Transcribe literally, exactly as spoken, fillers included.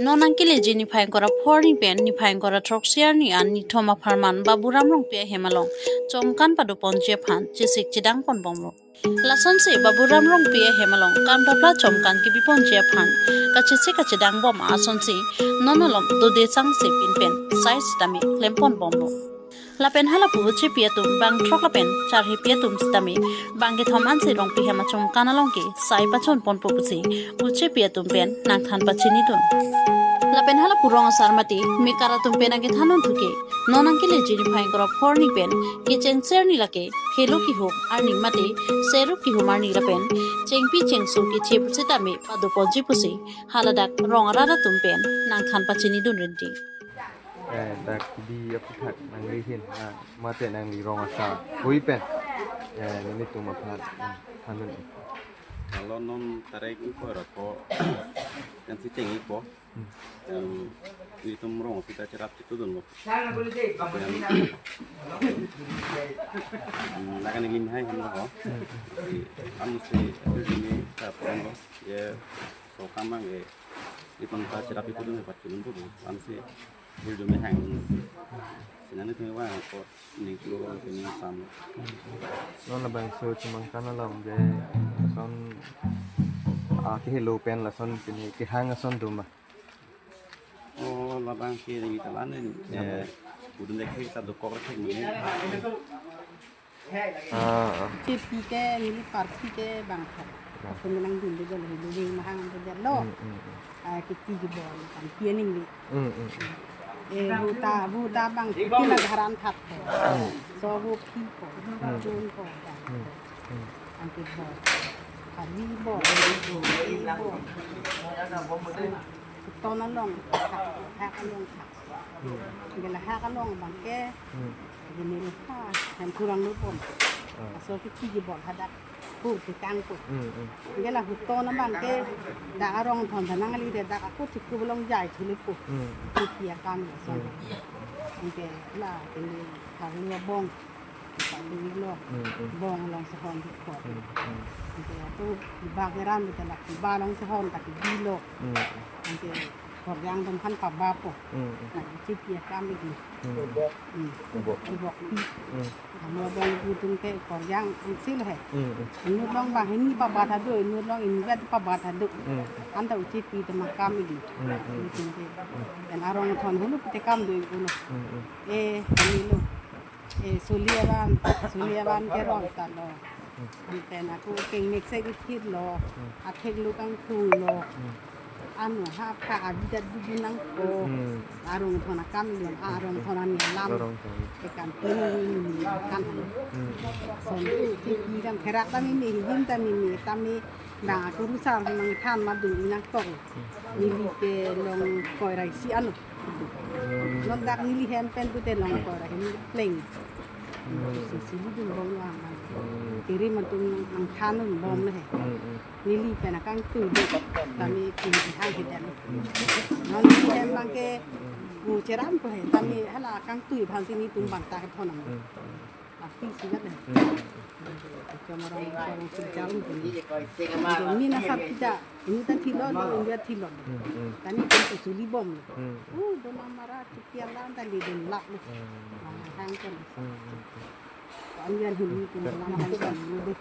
Non nangkeleji niphai ingkoi ra pho arni pen niphai ingkoi ra throksi arni an nithom apharman Baburam Rongpi ahem along chomkan padoponji aphan chesik chedang ponbomlo. Lasonsi Baburam Rongpi ahem along kamdapla chomkan kebiponji aphan kachesik kachedangbom asonsi non malom dode sangse pinpen sai sitame klemponbomlo. Lapen halapu uchepi atum bang throk lapen charhepi atum sitame bang kethom ansi Rongpi hem achomkan along ke sai pachonponpo pusi uchepi atum pen nangthan pachinidun. Lapen halapu rong asar mate mekar atum pen nangkethan dunthu ke non nangkeleji niphai ingkoi ra pho arni pen kechengser ni lake phelo kihum arni mate seruk kihum arni lapen chengpi chengso keche pusitame padoponji pusi haladak rong arat atum pen nangthan pachinidun rinti. Eh, dak di aphuthak nangli hin, na, mate nangli rong asar hui pen, eh, nelitum aphan, hmm, thanun. Kalau non tarik ingkoi ra pho, kan si cheng-ikpo. Hmm. Em, nelitum rong sita cherap chitudunlo. Em, hmm, lakan ingin hai hamba ho. Di, anu si, anu si ini, sa pon lo. Ya, so kamang eh. Ipon ta cherap ipudun pachinidun pu, ansi burjo me hang. Sinani tumi wa ko ning klo tumi sam. Non labangso chomkan along je lason, ah, kehelo pen lason pini kehang ason do ma? Oh, labang ke ning talan ni. Ya. Eh, pudun dek ta dokok rek mene. Ah, ah. Chepi ke neli parsi ke bang tha. Ya. Kapun nangdun de jalo, helo ring mahang de jalo. Hmm, hmm, hmm. Ah, kiti di bon kan pianing di. Hmm, hmm, hmm. Eh, buta, buta bang kiti la garan thap ko. Hmm. So bu pi ko, hmm, dun ko, bang. Hmm, hmm. Angke bo. Kali bo, bo. Ton along, hak, hak along, hak. Hmm. Gela hak along bang ke. Hmm. Gini ha, han kurang lupon. Ah. Aso ke kiji bol hadak. Pur ke kang ko. Hmm, hmm. Gela huton abang ke dak arong thon thanang ali de dak aku chiku belong jai chuli ko. Hmm. Kiki akam so. Hmm. Ke la kini harli bong. Padu lo. Hmm, hmm. Bong along sehon di ko. Hmm, hmm. Ke atu bak eran de la ba along sehon tak di lo. Hmm. Ke Koryang atum aphan paba po. Hmm, hmm. Nangchepi akam ini. Hmm. Hmm. Ubok. Ubok. Hmm. Amo bang gutung ke Koryang angsil he. Hmm, hmm. Inut along bang hini paba ta do, inut along inut paba ta do. Hmm. Anta uchepi tema kam ini. Hmm, hmm. Gutung ke. Hmm. Dan arong thon hulu pite kam do ulo. Hmm, hmm. Eh, ini lo. Eh, suli aban, suli aban ke rong ta lo. Hmm. Anten aku keng mek se ithir lo. Hmm. Athek lo kangtung lo. Hmm. Anu ha ka abidat dudu nangpo. Hmm. Arong thon akam lo, arong thon ani alam. Arong thon. Ke kan pini kan. Hmm. Son tu ti kan kerak ta mimi, hijin ta mimi, tame bang aku rusar nangthan madun nangtok. Hmm. Neli ke long koi ra isi ano. Hmm. Non dak neli hem pen pute long koi ra hem pleng. Hmm. Si sili dunbom lo ang. Hmm. Kiri matum nangthan dunbom lo he. Hmm, hmm. Neli pen akangtui do. Tame kini hang hidan. Hmm. Non neli hem bang ke, hmm, ngu cheram ko he. Tame hala akangtui aphan si nelitum bang ta ke thon ang. Hmm. Ati sigat he. Hmm. Kecamatan Sorong Sejal ini. Ini asar kita. Ini ta thilo do, ini ta thilo do. Hmm, hmm. Tani kan tu suli bom. Hmm. Uh, dona mara tiang lan tadi don lak lo. Hmm. Nah, hang kan. Hmm, hmm, hmm. Kan dia hulu tu lang hang kan lo deh.